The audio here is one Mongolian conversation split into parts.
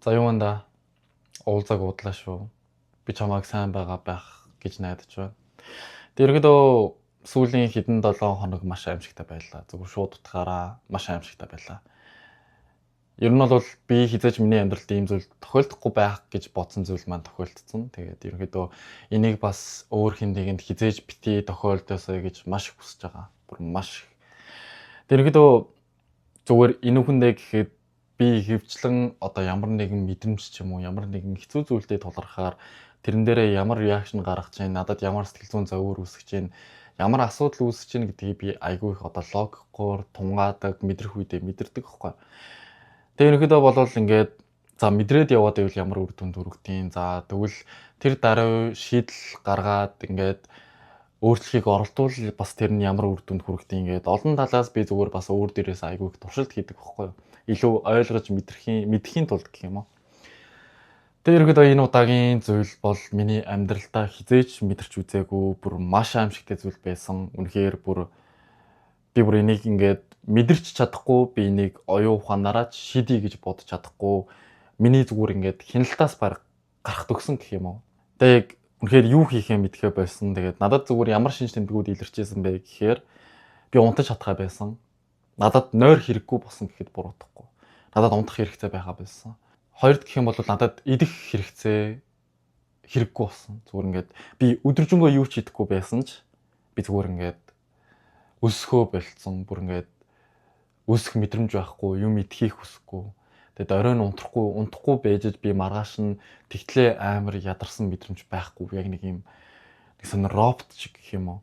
За, юу энэ уулзааг удлаа шүү. Би чамайг сайн байгаа байх гэж найдаж байна. Тэгээд ерөнхийдөө сүүлийн хэдэн 7 хоног маш аимшигтай байлаа. Зөвхөн шууд утгаараа маш аимшигтай байлаа. Ер нь бол би хэзээ ч миний амьдралд ийм зүйл тохиолдохгүй байх гэж бодсон зүйл маань тохиолдсон. Тэгээд ерөнхийдөө энийг бас өөр хэн нэгэнд хэзээ ч битгий тохиолдосой гэж маш их хүсэж байгаа. Бүр маш их. Тэгээд ерөнхийдөө зүгээр энэ үхэндээ гэхэд би ихэвчлэн одоо ямар нэгэн мэдрэмж ч юм уу, ямар нэгэн хэцүү зүйлтэй тулгархаар тэрэн дээрээ ямар reaction гаргаж чинь, надад ямар сэтгэл зүйн загвар үүсгэж чинь, ямар асуудал үүсгэж чинь гэдгийг би айгүй их одоо логикоор тунгаадаг, мэдрэх үедээ мэдэрдэг байхгүй. Тэгээ ерөнхийдөө болвол ингээд за мэдрээд яваад байвал ямар үр дүнд хүргэдэг. За, тэгвэл тэр даруй шийдэл гаргаад ингээд өөрчлөлтийг оролдвол бас тэр нь ямар үр дүнд хүргэдэг, ингээд олон талаас би зүгээр бас өөр дээрээс айгүй их туршилт хийдэг байхгүй юу. Илүү ойлгож мэдэхийн тулд гэх юм уу. Тэгээ ерөнхийдөө энэ удаагийн зүйл бол миний амьдралдаа хэзээ ч мэдэрч үзээгүй бүр маш аимшигтай зүйл байсан. Үнэхээр бүр би бүр энийг ингээд мэдэрч чадахгүй, би энийг оюун ухаанаараа ч шийдье гэж бодож чадахгүй. Миний зүгээр ингээд хяналтаас бараг гарах төгсөн гэх юм уу. Тэгээ яг үнэхээр юу хийхээ мэдэхээ больсон. Тэгээд надад зүгээр ямар шинж тэмдгүүд илэрчээсэн бэ гэхээр би унтаж чадхаа байсан. Надад нойр хэрэггүй болсон гэхэд буруудахгүй. Надад унтах хэрэгцээ байхаа болсон. Хоёрд гэх юм бол надад идэх хэрэгцээ хэрэггүй болсон. Зүгээр ингээд би өдөржингөө юу ч идэхгүй байсан ч би зүгээр ингээд өсөхөө больцсон. Бүр ингээд өсөх мэдрэмж байхгүй, юм идэхийг хүсэхгүй. Тэгээд оройн унтрахгүй байж би маргааш нь тэгтлээ амар ядарсан мэдрэмж байхгүй. Яг нэг юм нэг сонь робот шиг гэх юм уу.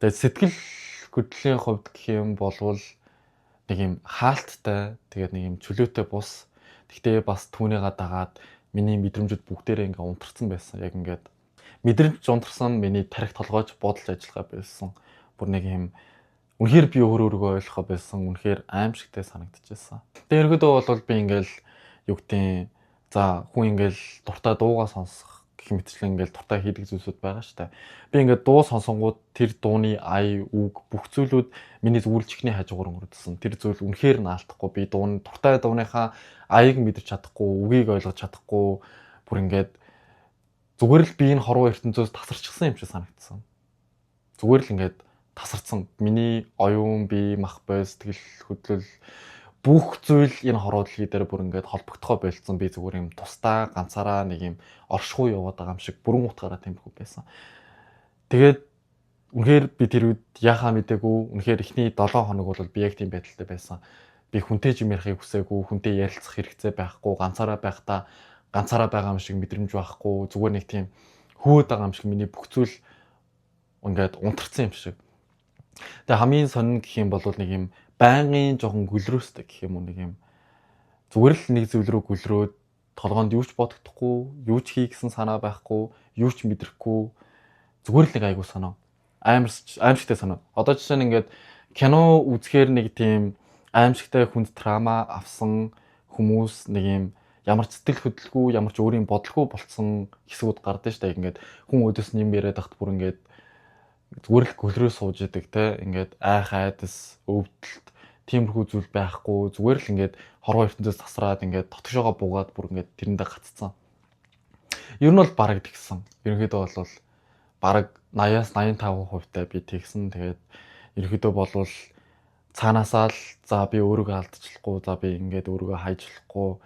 Тэгээд сэтгэл хөдлөлийн хувьд гэх юм болвол нэг юм хаалттай, тэгээд нэг юм чөлөөтэй бус. Тэгтээ бас түүнийгээ дагаад миний мэдрэмжүүд бүгдээрээ ингээ унтарсан байсан. Яг ингээд мэдрэмж унтарсан, миний тархи толгойч бодолж ажиллагаа байсан. Бүр нэг юм үнэхээр би өөр өөрийгөө ойлгохоо байсан. Үнэхээр аимшигтай санагдчихсан. Тэгээ ерөнхийдөө бол би ингээл юу гэдیں, за, хүн ингээл дуртай дуугаа сонсох гэх мэтчлэн ингээл дуртай хийдэг зүйлсүүд байгаа штэ. Би ингээд дуу сонсонгууд тэр дууны ая, үг, бүх зүйлүүд миний зүгээр чихний хажуугаар өнгөрдөсөн. Тэр зүйл үнэхээр наалтахгүй. Би дууны дуртай дууныхаа аяг мэдэрч чадахгүй, үгийг ойлгож чадахгүй, бүр ингээд зүгээр л би энэ хорвоо ертөнцөөс тасарчихсан юм шиг санагдсан. Зүгээр л ингээд тасарсан. Миний оюун, бие, мах бой, сэтгэл хөдлөл, бүх зүйл энэ хорвоо дэлхий дээр бүр ингээд холбогдохоо больцсон. Би зүгээр юм тусдаа ганцаараа нэг юм оршихуй яваад байгаа юм шиг, бүрэн утгаараа тиймэрхүү байсан. Тэгээд үнэхээр би тэр үед яхаа мдээгүй. Үнэхээр эхний 7 хоног бол би яг тийм байдалтай байсан. Би хүнтэй ч юм ярихыг хүсээгүй, хүнтэй ярилцах хэрэгцээ байхгүй, ганцаараа байхдаа ганцаараа байгаа юм шиг мэдрэмж байхгүй, зүгээр нэг тийм хөөд байгаа юм шиг, миний бүх зүйл ингээд унтарсан юм шиг. Тэгээ хамгийн сонин гэх юм бол нэг юм байнгын жоохон гөлрөөстэй гэх юм уу, нэг юм зүгээр л нэг зүйл рүү гөлрөөд толгоонд юу ч бодогдохгүй, юу ч хий гэсэн санаа байхгүй, юу ч мэдрэхгүй, зүгээр л нэг айгуу санаа. Амар аимшигтай санаа. Одоо жишээ нь ингээд кино үзэхээр нэг тийм аимшигтай хүнд trauma авсан хүмүүс нэг юм ямар ч сэтгэл хөдлөлгүй, ямар ч өөрийн бодлого болцсон хэсгүүд гардаг шүү дээ. Ингээд хүн өөдөөс нь юм яриад байхад бүр ингээд зүгээр л гөлрөө сууж идэг те, ингээд айх айдас, өвдөлт, тиймэрхүү зүйл байхгүй, зүгээр л ингээд хорвоо ертөнцөөс тасраад ингээд дотгошоогоо буугаад бүр ингээд тэрэндээ гаццсан. Ер нь бол бараг тэгсэн. Ерөнхийдөө бол бараг 80-аас 85% тай би тэгсэн. Тэгээд ерөнхийдөө болвол цаанаасаа л за, би өөрийгөө алдчихлахгүй, за, би ингээд өөрийгөө хайжлахгүй,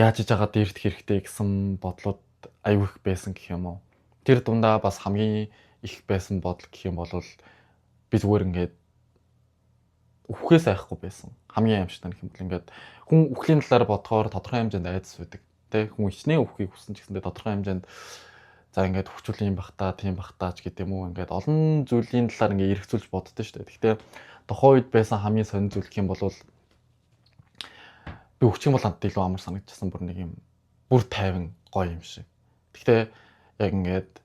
яаж иж байгаа дээрт хэрэгтэй гэсэн бодлууд аюу их байсан гэх юм уу. Тэр дундаа бас хамгийн их байсан бодол гэх юм бол би зүгээр ингээд үхэхээс айхгүй байсан. Хамгийн аимшигтай гэх юм бол ингээд хүн үхлийн талаар бодохоор тодорхой хэмжээнд айдас байдаг. Тэ, хүн хичнээн үхэхийг хүссэн ч гэсэндээ тодорхой хэмжээнд за, ингээд хүчүүл юм бах та, тийм бах та ч гэдэг юм уу, ингээд олон зүйлийн талаар ингээд эргцүүлж боддоо шүү дээ. Гэхдээ тухайн үед байсан хамгийн сонин зүйл гэх юм бол би үхчих юм бол надад илүү амар санагдчихсан, бүр нэг юм бүр тайван гоё юм шиг. Гэхдээ яг ингээд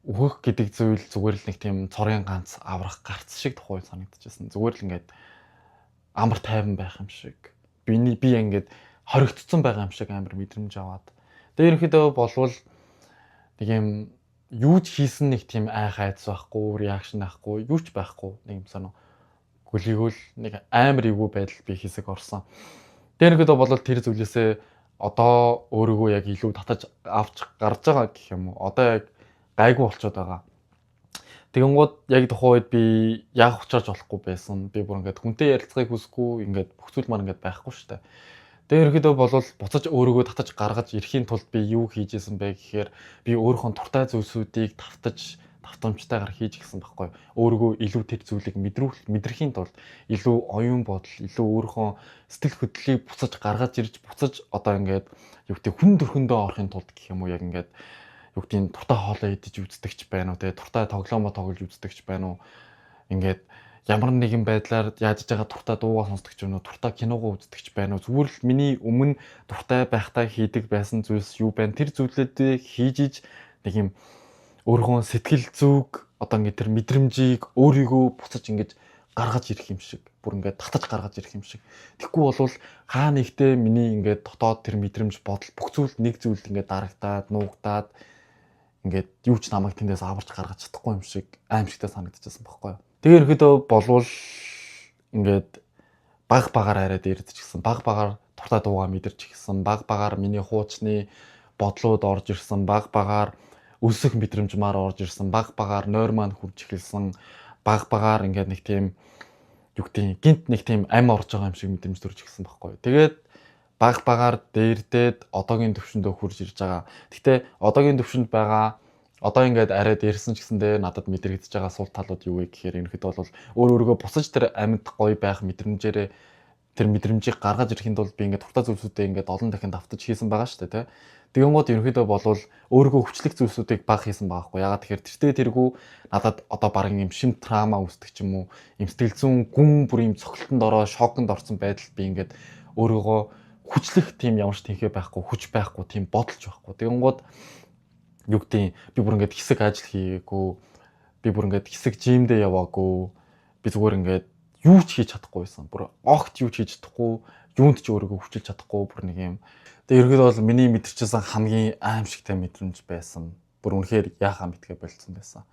үхэх гэдэг зүйл зүгээр л нэг тийм цорын ганц аврах гарц шиг тухай санагдчихсан. Зүгээр л ингээд амар тайван байх юм шиг. Биний би ингээд хоригдсон байгаа юм шиг амар мэдрэмж аваад. Тэгээ ерөнхийдөө болвол нэг юм юу ч хийсэн нэг тийм айх айдас байхгүй, reaction байхгүй, юу ч байхгүй, нэг юм сонио. Гөлийгөөл нэг амар эвгүй байдал би хэсэг орсон. Тэр ерөнхийдөө бол тэр зүйлээсээ одоо өөрийгөө яг илүү татаж авч гарч байгаа гэх юм уу. Одоо яг гайгүй болчиход байгаа. Тэгэнгүүт яг тухайн үед би яах учаарч болохгүй байсан. Би бүр ингээд хүнтэй ярилцахыг хүсэхгүй, ингээд бүх зүйл маань ингээд байхгүй шүү дээ. Тэгээ ерөнхийдөө бол буцаж өөрийгөө татаж гаргаж ирэхийн тулд би юу хийж исэн бэ гэхээр би өөрийнхөө дуртай зүйлсүүдийг давтаж давтамжтайгаар хийж гисэн байхгүй. Өөрийгөө илүү тэр зүйлийг мэдрэхийн тулд илүү оюун бодол, илүү өөрийнхөө сэтгэл хөдлөлийг буцаж гаргаж ирж буцаж одоо ингээд юу гэдэг хүн төрхөндөө орохын тулд гэх юм уу, яг ингээд юу гэдгийг дуртай хоолоо идэж үздэгч байна уу те, дуртай тоглоомоо тоглож үздэгч байна уу, ингээд ямар нэгэн байдлаар яаж байгаа дуртай дуугаа сонсдог ч юм уу, дуртай киногоо үздэг ч байна уу, зүгээр л миний өмнө дуртай байхдаа хийдэг байсан зүйлс юу байна, тэр зүйлүүдийг хийж иж нэг юм өөрийнхөө сэтгэл зүг одоо ингээд тэр мэдрэмжийг өөрийгөө буцаж ингэж гаргаж ирэх юм шиг, бүр ингээд татаж гаргаж ирэх юм шиг. Тэгэхгүй бол хаа нэгтээ миний ингээд дотоод тэр мэдрэмж, бодол, бүх зүйл нэг зүйлд ингээд дарагдаад нуугдаад ингээд юу ч намайг тэндээс аварч гаргаж чадахгүй юм шиг аимшигтай санагдчихсан байхгүй юу. Тэгээ ерөөдөө болвол ингээд баг багаар арай дээрдэж гисэн, баг багаар дуртай дуугаа мэдэрч гисэн, баг багаар миний хуучны бодлууд орж ирсэн, баг багаар өлсөх мэдрэмж маар орж ирсэн, баг багаар нойр маань хурж эхэлсэн, баг багаар ингээд нэг тийм юу гэдэг гинт нэг тийм ам орж байгаа юм шиг мэдрэмж төрж эхэлсэн байхгүй. Тэгээд баг багаар дээрдээд одоогийн төвшөндөө хурж ирж байгаа. Гэхдээ одоогийн төвшөнд байгаа одоо ингээд арай дээрсэн ч гэсэндээ надад мэдрэгдэж байгаа сул талууд юу вэ гэхээр ерөнхийдөө бол өөр өөрийгөө бусаж тэр амьд гоё байх мэдрэмжээрээ тэр мэдрэмжийг гаргаж ирэхийн тулд би ингээд дуртай зүйлсүүдээ ингээд олон дахин давтаж хийсэн байгаа шүү дээ, тэ. Тэгэнгүүт ерөнхийдөө болвол өөрийгөө хүчлэх зүйлсүүдийг баг хийсэн байгаа хгүй. Ягаад тэгэхээр тэртээ тэргүй надад одоо баг юм шим трама үүсдэг ч юм уу, юм сэтгэл зүйн гүн бүр юм цогцолтонд ороо шоконд орсон байдалд би ингээд өөрийгөө хүчлэх тийм ямар ч тэнхээ байхгүй, хүч байхгүй, тийм бодолч байхгүй. Тэгэнгүүт юу гэдэг би бүр ингээд хэсэг ажил хийгээгүй, би бүр ингээд хэсэг жимдээ яваагүй, би зүгээр ингээд юу ч хийж чадахгүй байсан. Бүр огт юу ч хийж чадахгүй, юунд ч өөрийгөө хүчилж чадахгүй бүр нэг юм. Тэгээ ерөнхийдөө бол миний мэдэрчсэн хамгийн аимшигтай мэдрэмж байсан. Бүр үнэхээр яхаа мэдгээ болцсон байсан.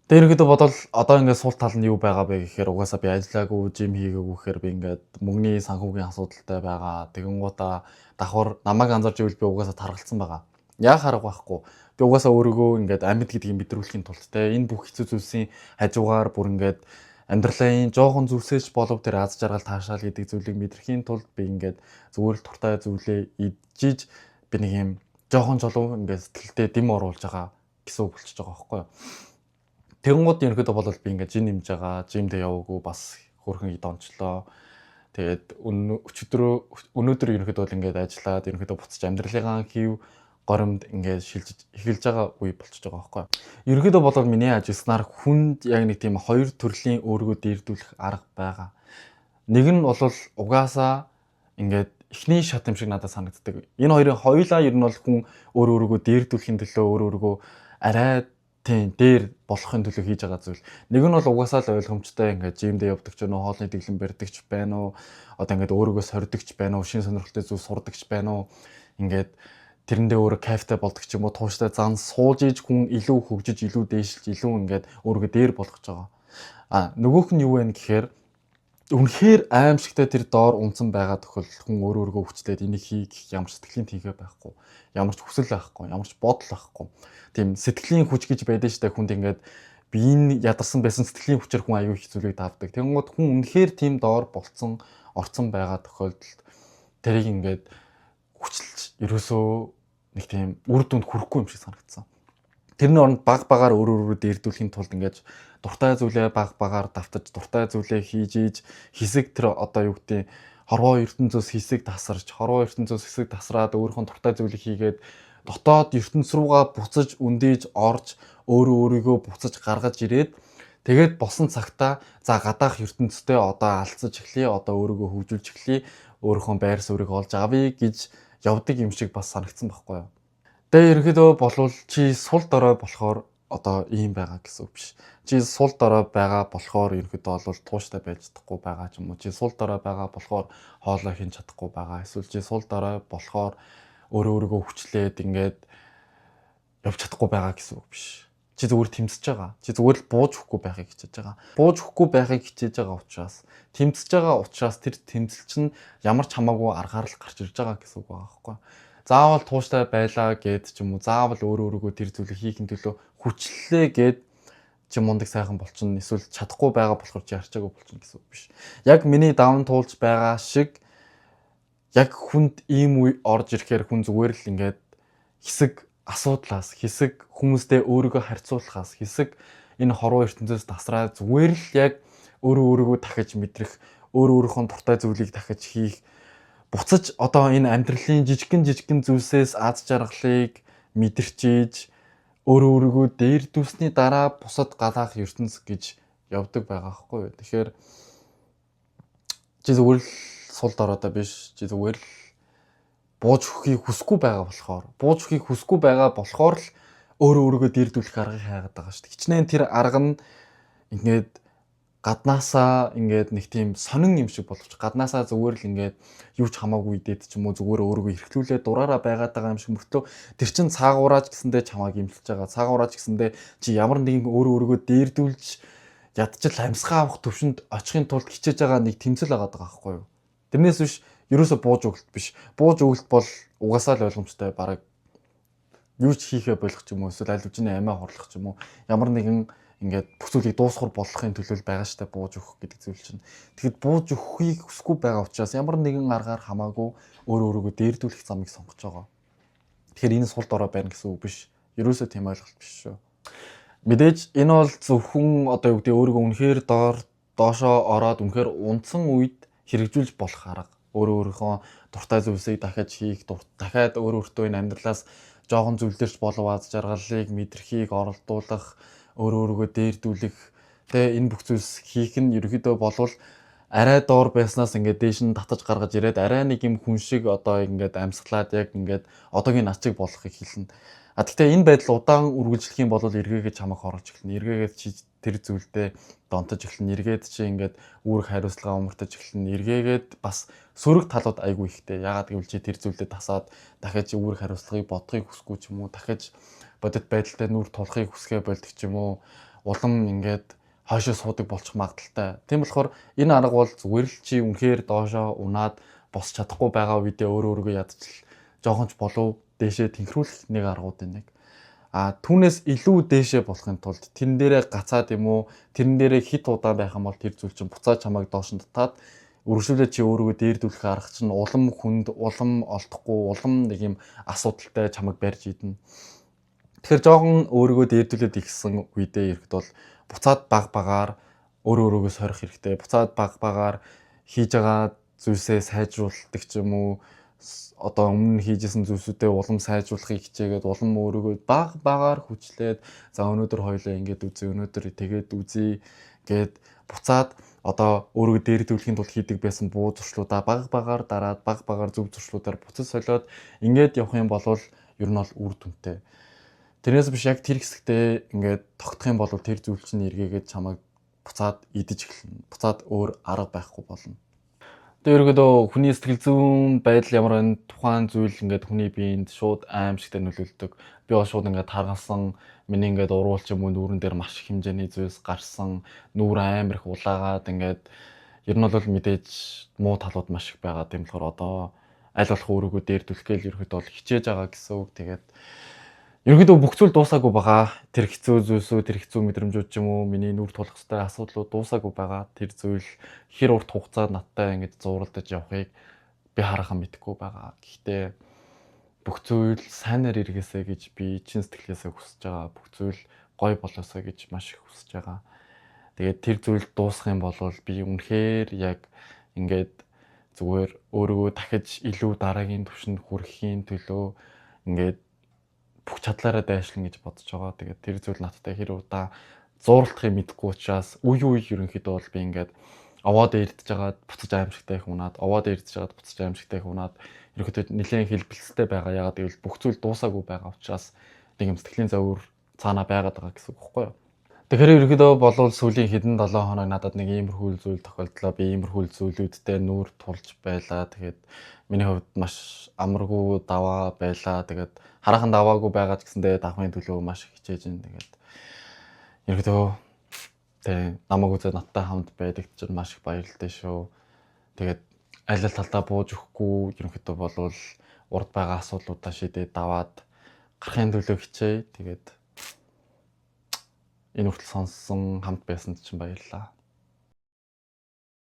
Тэгээ ерөнхийдөө бодвол одоо ингээд сул тал нь юу байгаа бэ гэхээр угаасаа би ажиллаагүй, жим хийгээгүй гэхээр би ингээд мөнгөний санхүүгийн асуудалтай байгаа. Тэгэнгუутаа давхар намайг анзаарч ивэл би угаасаа таргалцсан байгаа. Яа харга байхгүй. Би угаасаа өөрийгөө ингээд амьд гэдгийг мэдрүүлэхийн тулд те энэ бүх хэцүү зүйлсийн хажуугаар бүр ингээд амьдралын жоохон зүйлсээс болов тэр аз жаргал таашаал гэдэг зүйлийг мэдрэхийн тулд би ингээд зүгээр л дуртай зүйлээ иджиж би нэг юм жоохон чулуу ингээд сэтгэлдээ дэм оруулж байгаа гэсэн үг болчихж байгаа байхгүй юу. Тэгэнгүүт ерөнхийдөө бол би ингээд жин нэмж байгаа, жимдээ яваагүй бас хөөрхөн ид онцлоо. Тэгээд өнөөдөр ерөнхийдөө бол ингээд ажиллаад ерөнхийдөө буцаж амьдралынхаа хийв горимд ингээд шилжиж эхэлж байгаа үе болчихж байгаа байхгүй юу. Ерөнхийдөө бол миний ажилласнаар хүнд яг нэг тийм хоёр төрлийн өөрийгөө дээрдүүлэх арга байгаа. Нэг нь бол угаасаа ингээд эхний шат юм шиг надад санагддаг. Энэ хоёрын хоёулаа ер нь бол хүн өөр өөрийгөө дээрдүүлэхин төлөө, өөр өөрийгөө арай тийм дээр болохын төлөө хийж байгаа зүйл. Нэг нь бол угаасаа л ойлгомжтой, ингээд жимдээ явдаг ч юм уу, хоолны дэглэм барьдаг ч байна уу, одоо ингээд өөрийгөө сорьдог ч байна уу, шин сонирхолтой зүйл сурдаг ч байна уу, ингээд тэрэндээ өөрөө кайфтай болдог ч юм уу, тууштай зан сууж иж хүн илүү хөгжиж, илүү дээшилж, илүү ингээд өөрийгөө дээр болгож байгаа. А нөгөөх нь юу вэ гэхээр үнэхээр аимшигтай тэр доор унтсан байгаа тохиолдолд хүн өөр өөрийгөө хүчлээд энийг хий гэх ямар ч сэтгэлийн тэнхээ байхгүй, ямар ч хүсэл байхгүй, ямар ч бодол байхгүй. Тийм сэтгэлийн хүч гэж байдаг штэ, хүнд ингээд биеийн ядарсан байсан сэтгэлийн хүчээр хүн аюу их зүйлийг давдаг. Тэгэнгүүт хүн үнэхээр тийм доор болцсон, орцсон байгаа тохиолдолд тэрийг ингээд хүчилж ерөөсөө нэг тийм үр дүнд хүрэхгүй юм шиг санагдсан. Тэрний оронд баг багаар өөр өөрөөр дээрдүүлэхийн тулд ингээд дуртай зүйлээ баг багаар давтаж, дуртай зүйлээ хийж иж хэсэг тэр одоо юу гэдэг хорвоо ертөнцөөс хэсэг тасарч, хорвоо ертөнцөөс хэсэг тасраад өөрийнхөө дуртай зүйлийг хийгээд дотоод ертөнц рүүгээ буцаж өндийж орж өөрөө өөрийгөө буцаж гаргаж ирээд тэгээд босон цагтаа за гадаах ертөнцтэй одоо алцаж эхлэе, одоо өөрийгөө хөгжүүлж эхлэе, өөрийнхөө байр суурийг олж авъя гэж явдаг юм шиг бас санагдсан байхгүй юу. Тэгээ ерөнхийдөө болвол чи сул дорой болохоор одоо ийм байгаа гэсэн үг биш. Чи сул дорой байгаа болохоор ерөнхийдөө бол тууштай байж чадахгүй байгаа ч юм уу. Чи сул дорой байгаа болохоор хоолой хийн чадахгүй байгаа. Эсвэл чи сул дорой болохоор өөрөө өөрийгөө хүчлээд ингээд явж чадахгүй байгаа гэсэн үг биш. Чи зүгээр тэмцэж байгаа. Чи зүгээр л бууж өгөхгүй байхыг хичээж байгаа. Бууж өгөхгүй байхыг хичээж байгаа учраас, тэмцэж байгаа учраас тэр тэмцэл чинь ямар ч хамаагүй аргаар л гарч ирж байгаа гэсэн үг байгаа байхгүй. Заавал тууштай байлаа гэд ч юм уу, заавал өөрөө өөрийгөө тэр зүйлийг хийхин төлөө хүчлээ гэд чи мундаг сайхан болчихно, эсвэл чадахгүй байгаа болохоор чи харчаагүй болчихно гэсэн үг биш. Яг миний даван туулж байгаа шиг яг хүнд ийм үе орж ирэхээр хүн зүгээр л ингээд хэсэг асуудлаас, хэсэг хүмүүстэй өөрийгөө харьцуулахаас, хэсэг энэ хорвоо ертөнцөөс тасраа зүгээр л яг өөрөө өөрийгөө дахиж мэдрэх, өөрөө өөрийнхөө дуртай зүйлийг дахиж хийх, буцаж одоо энэ амьдралын жижигхэн зүйлсээс аз жаргалыг мэдэрчиж өөрөө өөрийгөө дээрдүүлсний дараа бусад галаах ертөнц гэж явдаг байгаа байхгүй юу. Тэгэхээр чи зүгээр л сул доройдоо биш, чи зүгээр л бууж өгөхийг хүсэхгүй байгаа болохоор, бууж өгөхийг хүсэхгүй байгаа болохоор л өөрөө өөрийгөө дээрдүүлэх аргыг хайгаад байгаа шүү дээ. Хичнээн тэр арга нь ингээд гаднаасаа ингээд нэг тийм сонин юм шиг боловч, гаднаасаа зүгээр л ингээд юу ч хамаагүй идээд ч юм уу, зүгээр өөрийгөө эрхлүүлээ дураараа байгаад байгаа юм шиг мөртлөө тэр чин цаагуураач гэсэндээ чамааг имлэж байгаа. Цаагуураач гэсэндээ чи ямар нэгэн өөрөө өөрийгөө дээрдүүлж ядчил амьсгаа авах төвшөнд очихын тулд хичээж байгаа нэг тэмцэл байгаа даа байхгүй юу? Тэрнээс биш, ерөөсө бууж өгөлт биш. Бууж өгөлт бол угаасаа л ойлгомжтой, бараг юу ч хийхээ болох ч юм уу, эсвэл аль хэдийн амиа хорлох ч юм уу, ямар нэгэн ингээд бүх зүйлийг дуусгар болгохын төлөө л байгаа штэ бууж өгөх гэдэг зүйл чинь. Тэгэхэд бууж өгөхийг хүсэхгүй байгаа учраас ямар нэгэн аргаар хамаагүй өөрөө өөрийгөө дээрдүүлэх замыг сонгож байгаа. Тэгэхээр энэ сул дорой байна гэсэн үг биш. Ерөөсөө тийм ойлголт биш шүү. Мэдээж энэ бол зөвхөн одоо юу гэдэг, өөрийгөө үнэхээр доор доошоо ороод үнэхээр унтсан үед хэрэгжүүлж болох арга. Өөрөө өөрийнхөө дуртай зүйлсийг дахиад хийх, дахиад өөрөө өөртөө энэ амьдралаас жоохон зүйл дээрч болов аз жаргалыг мэдрэхийг оролдуулах, өөрөө өөрийгөө дээрдүүлэх, тэ, энэ бүх зүйлс хийх нь ерөнхийдөө болвол арай доор байснаас ингээд дээш нь татаж гаргаж ирээд арай нэг юм хүн шиг одоо ингээд амьсгалаад яг ингээд одоогийн над чиг болохыг хэлнэ. А тэгтээ энэ байдал удаан үргэлжлэх юм бол эргээгээд чамайг хоруулж эхэлнэ. Эргээгээд чи тэр зүйлдээ донтож эхэлнэ. Эргээд чи ингээд үүрэг хариуцлага умартаж эхэлнэ. Эргээгээд бас сөрөг талууд айгүй ихтэй. Яагаад гэвэл чи тэр зүйлдээ тасаад дахиад чи үүрэг хариуцлагыг бодохыг хүсэхгүй ч юм уу, дахиж бодит байдалтай нүүр тулахыг хүсгээ болдог ч юм уу, улам ингээд хойшоо суудаг болчих магадлалтай. Тийм болохоор энэ арга бол зүгээр л чи үнэхээр доошоо унаад босч чадахгүй байгаа үедээ өөрөө өөрийгөө ядчил жоохон ч болов дээшээ тэнхрүүлэх нэг аргуудын нэг. А түүнээс илүү дээшээ болохын тулд тэрэн дээрээ гацаад юм уу, тэрэн дээрээ хит удаан байх юм бол тэр зүйл чинь буцаад чамайг доош нь татаад үргэлжлүүлээ чи өөрийгөө дээрдүүлэх арга чинь улам хүнд, улам олдохгүй, улам нэг юм асуудалтай чамайг барьж идэнэ. Тэгэхээр жоохон өөрийгөө дээрдүүлээд ихсэн үедээ ирэхэд бол буцаад баг багаар өөрөө өөрийгөө сорих хэрэгтэй. Буцаад баг багаар хийж байгаа зүйлсээ сайжруулдаг ч юм уу, одоо өмнө нь хийжсэн зүйлсүүдээ улам сайжруулахыг хичээгээд улам өөрийгөө баг багаар хүчлээд, за, өнөөдөр хоёлаа ингэж үзье, өнөөдөр тэгээд үзье гээд буцаад одоо өөрийгөө дээрдүүлэхийн тулд хийдэг байсан буу зуршлуудаа баг багаар дараад, баг багаар зөв зуршлуудаар буцаж солиод ингээд явах юм бол ер нь бол үр дүнтэй. Тэрнээс биш яг тэр хэсэгтээ ингээд тогтох юм бол тэр зүйл чинь эргээгээд чамайг буцаад идэж эхэлнэ. Буцаад өөр арга байхгүй болно. Тэгээ ерөөдөө хүний сэтгэл зүйн байдал ямар байна, тухайн зүйл ингээд хүний биед шууд аимшигтай нөлөөлдөг. Би бол шууд ингээд таргалсан, миний ингээд уруул ч юм уу нүүрэн дээр маш их хэмжээний зүйлс гарсан, нүүр амар их улаагаад ингээд ер нь бол мэдээж муу талууд маш их байгаа. Тийм болохоор одоо аль болох өөрийгөө дээрдүүлэх гээл ерөөдөө бол хичээж байгаа гэсэн үг. Тэгээд ерөнхийдөө бүх зүйл дуусаагүй байгаа. Тэр хэцүү зүйлсүү, тэр хэцүү мэдрэмжүүд ч юм уу, миний нүүр тулах хэвээр асуудлууд дуусаагүй байгаа. Тэр зүйл хэр урт хугацаад надтай ингэж зууралдаж явахыг би хараахан мэдэхгүй байгаа. Гэхдээ бүх зүйл сайнаар эргээсэй гэж би чин сэтгэлээсээ хүсэж байгаа. Бүх зүйл гоё болоосой гэж маш их хүсэж байгаа. Тэгээд тэр зүйл дуусах юм бол би үнэхээр яг ингээд зүгээр өөрийгөө дахиж илүү дараагийн түвшинд хүрэхийн төлөө ингээд бүх чадлаараа дайшлна гэж бодож байгаа. Тэгээд тэр зүйл надтай хэр удаа зууралтахыг мэдэхгүй учраас үе үе ерөнхийдөө бол би ингээд овоод ирдэж байгаад буцаж аимшигтай их унаад, овоод ирдэж байгаад буцаж аимшигтай их унаад ерөнхийдөө нэлээд хэлбэлцтэй байгаа. Ягаад гэвэл бүх зүйл дуусаагүй байгаа учраас нэг юм сэтгэлийн зовөр цаанаа байгаад байгаа гэсэн үг байхгүй юу? Тэгэхээр ерөнхийдөө болвол сүүлийн хэдэн 7 хоног надад нэг иймэрхүү зүйл тохиолдлоо. Би иймэрхүү зүйлүүдтэй нүүр тулж байлаа. Тэгээд миний хувьд маш амаргүй даваа байлаа. Тэгээд хараахан даваагүй байгаа ч гэсэндээ давхын төлөө маш их хичээж байна. Тэгээд ерөнхийдөө тэг намайг үзээд надтай хамт байдагт чинь маш их баярлалтай шүү. Тэгээд аль аль талдаа бууж өгөхгүй, ерөнхийдөө болвол урд байгаа асуудлуудаа шийдээд даваад гарахын төлөө хичээе. Тэгээд энэ хүртэл сонссон, хамт байсанд чинь баярлалаа.